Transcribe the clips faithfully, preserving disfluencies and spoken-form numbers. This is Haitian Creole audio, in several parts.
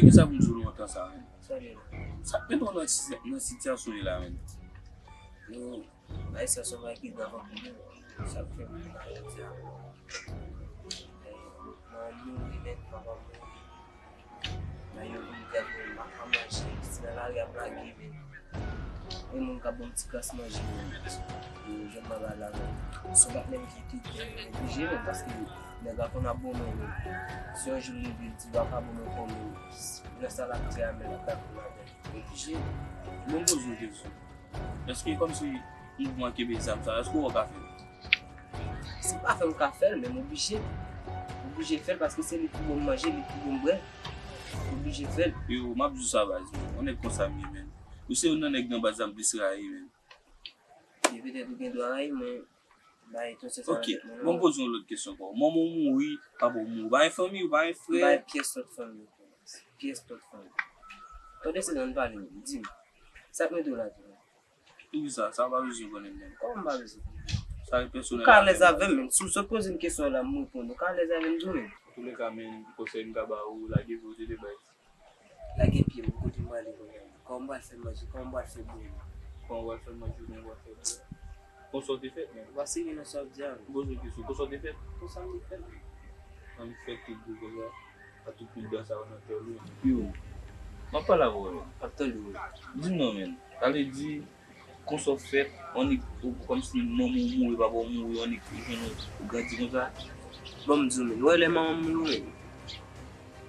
Kisa pou m di w lontan sa, menn? Sa k mete w nan si-, nan sitiyasyon w ye la, menn? Yo, bagay sa se yon bagay ki grav anpil, menn. Sa k fè m la jodi a. Manman m mouri, menn, papa m mouri. Nan yo vin gade m, m pa ka manje, si nan lari ap lage, menn. Gen moun k ap ban m ti kras manje, menn. E jan m ap la, menn. Se yon patnè m ki tou byen, menn, oblije, menn, paske nèg la konn ap bon mwen, menn. Si yon jou l leve, l di, "Papa, bon mwen kòm," menn. Lè sa l ap di a, menn, l ap lage m avè l. Oblije. Bon, m poze yon kesyon. Èske kòmsi mouvman kenbe zam sa, èske w wè w ka fè l? Si m pa fè l, m ka fè l, men m oblije. M oblije fè l paske se li ki pou ban m manje, li ki pou ban m bwè. M oblije fè l. Yo, m ap di w sa, baz, menn. Yon nèg konsa m ye, menn. Ou se youn nan nèg nan baz la m plis rayi, menn. E petèt ou gen dwa rayi, men bay tout se sa nan tèt mwen. Ok, bon, m poze yon lòt kesyon ankò. Manman w mouri, papa w mouri. Ou pa gen fanmi, ou pa gen frè? M pa gen pyès lòt fanmi. Pyès lòt fanmi. Tande se nan pale, di m. Sa k mete w la tou? Poukisa? Sa w pa bezwen konnen menm. Kòman m pa bezwen konnen? Sa e pèsonèl. Ou ka alèz avè m, menm. Si w sot poze m kesyon la, m reponn. Ou ka alèz avè m tou, menm. Antouleka, menm, konsèy m ka ba ou, lage pye w tete bay. Lage pye m, kote m prale kounye a? Kòman m pral fè manje? Kòman m pral fè bwè? Kòman m pral fè manje? Kòman m pral fè bwè? Konsa w te fèt, menm. Ou pa serye nan sa w ap di a, menm. M poze w kesyon, konsa w te fèt? Konsa m te fèt, menm. An fèt tout gwo konsa. A tout moun dans sa nan kè w, wi. Yo, m ap pale avè w, menn. M ap tande w, menn. Di m non, menn. Sa vle di, konsa w fèt, on nèg, kòmsi manman w mouri, papa w mouri, on nèg jwenn ou, ou grandi konsa? Bon, m di w, menn. Ou wè lè manman m mouri, menn.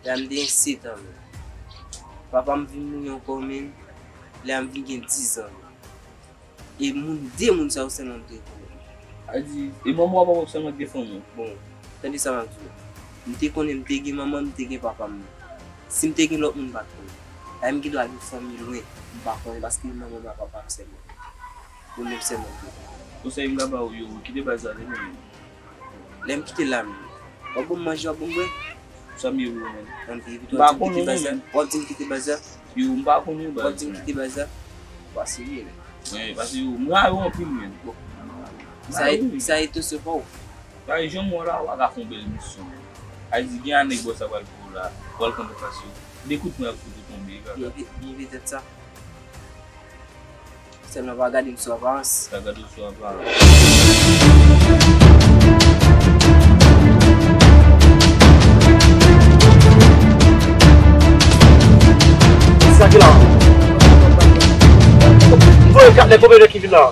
Lè a m te gen sèt an, menn. Papa m vin mouri ankò, menn. Lè a m vin gen diz an, menn. E moun, de moun sa yo sèlman m te konnen. A di, e manman w ak papa w sèlman ki te fè w? Bon, tande sa m ap di w. M te konnen m te gen manman m, m te gen papa m. Si m te gen lòt moun, m pa t konnen. Dayè m gen dwa gen fanmi lwen, m pa konnen paske manman m ak papa m sèlman. Yo menm sèlman m te konnen. Konsèy m ka ba w yo, kite baz la, tande menm. Lè m kite la, menm. W ap ban m manje, w ap ban m bwè? Sa m ye pou ou, menn? Ann, evite w ap di m kite baz la. W ap di m kite baz la. Yo, m pa konnen, baz. W ap di m kite baz la. Ou pa serye, menn. Wi, paske yo, m rayi w anpil, menn. Bon. Sa e, sa e tou se pa w. Sa e jan m wè w la, w pa ka fè yon bèl misyon, menn. A di, gen a nèg bò sa pral pou ou la, pral kanpe fas yo. De kout pwen ap fout ou tonbe, kaka. Byen, byen, byen, petèt sa. Sèlman pa gade m sou aparans. Pa gade w sou aparans. Sa ki la? Voye kat nèg konbyen ki vin la?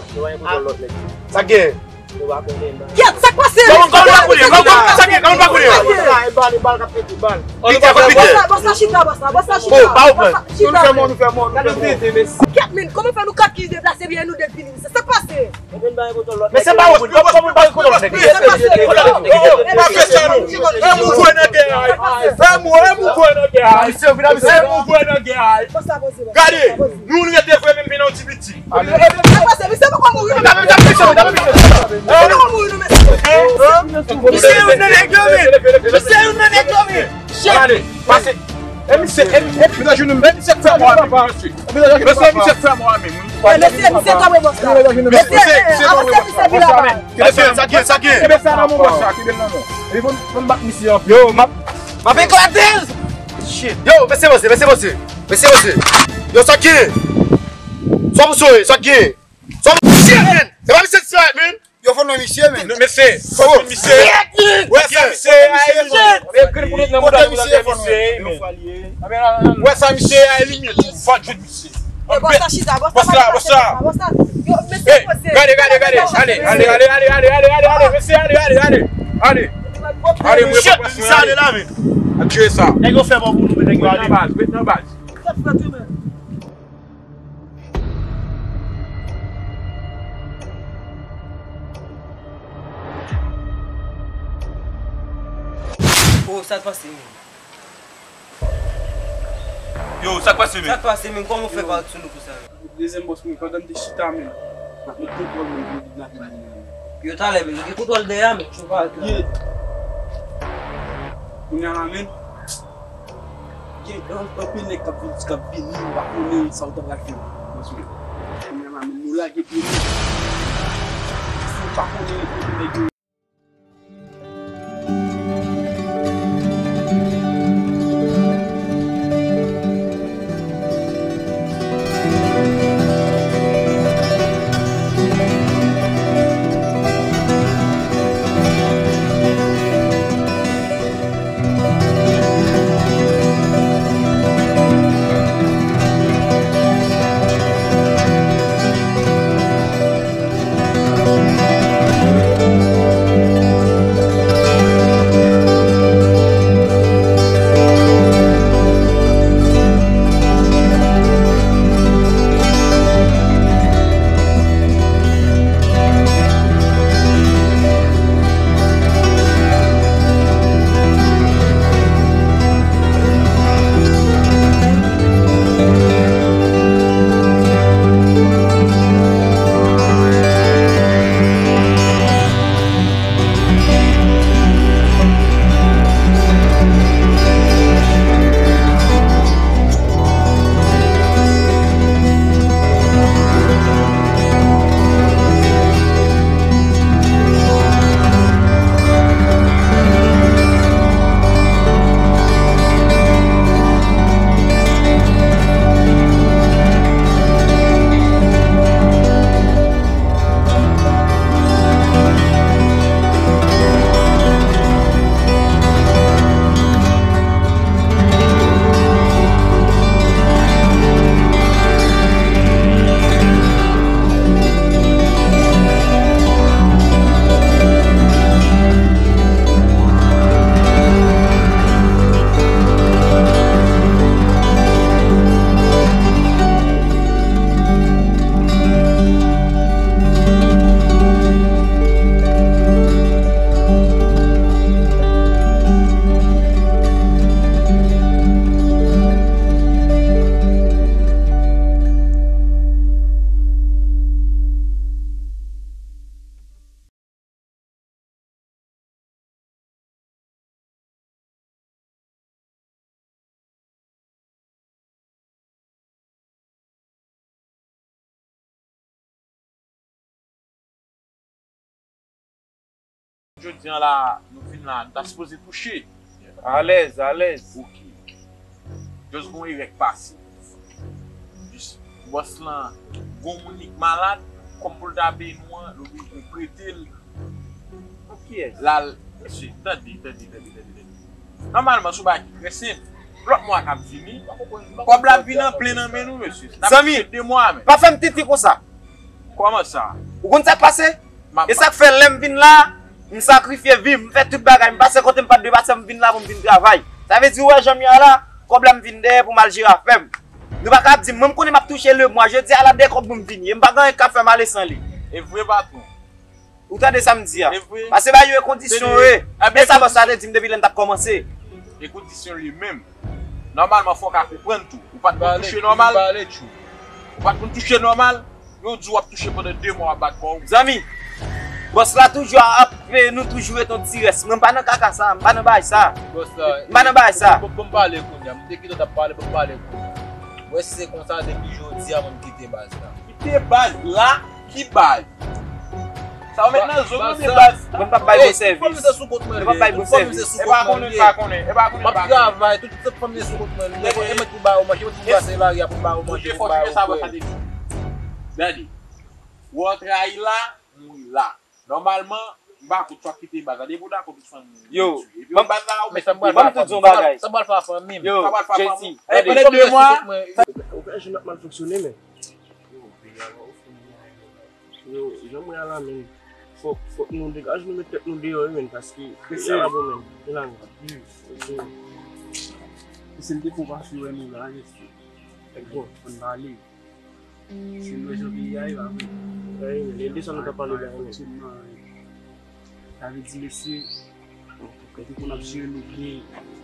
Sa gen? Kèt, sa k pase? Kòman, kòman pa konnen? Kòman, kòman pa konnen? Sa gen, kòman pa konnen? Bal, bal k ap pete, bal. Pete, pete. Bòs la, bòs la chita, bòs la, bòs la chita. Bon, pa ou pran. Nou fè mò, nou fè mò, nou fè mò. Kèt, men, kòman fè nou kat ki deplase byen nou de vini? Sa k pase? Men se pa ou, kòman, kòman pa ou konnen nèg? Sa k pase? Pa fè sa non. E mou kwè nan gè a. E mou, e mou kwè nan gè a. E mou kwè nan gè a. Gade, nou, nou rete vre menm vin nan ti piti. Misye youn nan nèg yo, men. Misye youn nan nèg yo, men. Gade, pase. E misye, e, e, e misye k fè mò a menm. Mesye, misye, misye kanpe bòs la. Mesye, e, avanse misye vin la. Kenbe sa, sa gen, sa gen. Kenbe sa nan men bòs la, kenbe l nan men. Epi fò n, fò n bat misye anpil. Yo, m ap, m ap eklate l. Shit. Yo, mesye, mesye, mesye, mesye. Mesye, mesye. Yo, sa gen. Sa pou soye, sa gen. Sa pou soye, men. Se pa misye ki soye, men. Yo, fò n wè misye, men. Mesye, fò n wè misye. Wè sa misye a ye, men. Kote misye, fò n wè misye, men. Wè sa misye a ye, men. Fò n jwenn misye. E, bòs la chita, bòs la pa chita, bòs la. Yo, mesye, poze. Gade, gade, gade. Ale, ale, ale, mesye, ale, ale, ale. Ale. Ale, mwen pa pase, ale la, men. Ap tire sa. Nèg yo fè mò pou nou, men nèg yo ale. Ret nan baz, ret nan baz. Oh, sa k pase, men? Yo, sa k pase, men? Sa k pase, men? Kòman w fè parèt sou nou konsa, men? Dezyèm bòs mwen, pandan m te chita, men, m ap met kontwòl mwen pou kidnape moun nan. Yo talè, men, nou gen kontwòl dèyè a, men, yo pa ye. Kounye a la, men, gen an-, anpil nèg k ap vin, k ap vini, m pa konnen sa yo ta pral fè. Bòs mwen, kounye a la, men, nou lage pye nou. Si w pa konnen kote nèg yo. Jodi an la, nou vin la, nou ta sipoze touche. Alèz, alèz. Ok. Just gon erè k pase. Just bòs lan, gon moun li k malad, kòm pou l ta peye nou an, l oblije prete l. Pou kiyès? L al, mesye, tande, tande, tande, tande, tande. Nòmalman, se yon bagay ki trè senp. Lòt mwa k ap vini, kòb la ap vin an plen nan men nou, mesye. N ap touche de mwa, men. Pa fè m tenten konsa. Kòman sa? Ou konn sa k pase? E sa k fè lè m vin la, m sakrifye vi m, m fè tout bagay, m pase kote m pa t dwe pase, m vin la pou m vin travay. Sa vle di, ou wè jan m ye a la, kòb la m vin dèyè pou m al jere afè m. Nou pa ka ap di m, mwen m konnen m ap touche le mwa, jodi a la de kòb pou m vini, e m pa gen anyen k ap fè m ale san li. E vre, patwon. Ou tande sa m di a? E vre. Pase ba yo e kondisyon yo ye. E sa bòs la te di m depi lè n t ap kòmanse. E kondisyon li menm. Nòmalman, fò w ka konprann tou. Ou pa t konn touche nòmal. Ou pa t konn touche nòmal. Yo di w ap touche pandan de mwa w ap bat kò w. Zanmi, bòs la toujou ap peye nou toujou ret yon ti rès. Mwen m pa nan kaka sa, m pa nan bagay sa. M pa nan bagay sa. Bon, bon, pale kounye a. M te kite w t ap pale, bon, pale kounye a. Wè si se konsa depi jodi a mwen m kite baz la. Kite baz la? Ki baz? Sa w met nan zo nou de baz la. Mwen p ap bay bon sèvis. Mwen p ap bay bon sèvis. E pa konnen, pa konnen. E pa konnen, pa konnen. M ap travay, tout, tout fanmi sou kont mwen. E mwen ki ba yo manje, e mwen ki brase lari a pou ba yo manje, pou ba yo bwè. Gade. Wè w trayi la, mouri la. Nòmalman, m pa konn, swa kite baz la. Depi w dakò tout fanmi w. Yo, epi ban m, baz la, ou ban m tout yon bagay. Sa pral fè fanmi m. Yo, J T, gade. Ou ka jwenn ap mal fonksyone, men. Yo, peyi a pa ofri nou anyen. Yo, jan m wè a la, men, fòk, fòk nou degaje nou, met tèt nou deyò, wi, men, paske peyi a pa bon, men. Vin la, men. E si m te fon pase wè nou la, mesye. Bon, ann pale. Si nou wè jan peyi a ye, pa vre? Wi, men, e de sa nou ta pale la, men. Sa vle di, mesye, yo te konn ap jere nou byen,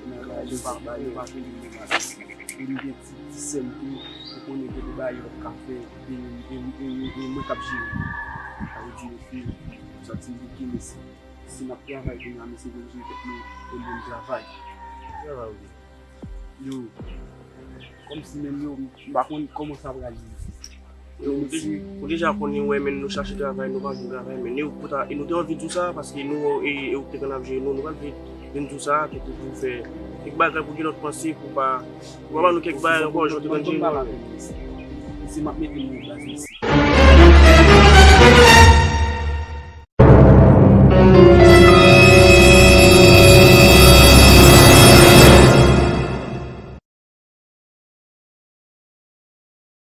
men yo pa, yo pa, yo pa vle nou byen. E m gen ti, ti sè m tou, ou konnen gen de bagay yo p ap ka fè, e, e, e, e, e mwen k ap jere. Sa vle di, mesye, m santi m bouke, mesye. Si n ap travay kounye a, mesye, nou jere tèt nou, e nou travay. Yo, kòmsi menm yo, m pa konn kòman sa pral ye. Yo, ou deja, ou deja konnen, wè, men nou chache travay, nou pa jwenn travay, men nou, poutan, e nou te anvi di w sa, paske nou, e, e ou te konn ap jere nou, nou pa t vle vin di w sa, ke te pou fè kèk bagay pou gen lòt panse, pou pa, pou pa ban nou kèk bagay ankò, jan ou te konn jere nou. Si m ap mete m nan baz isi.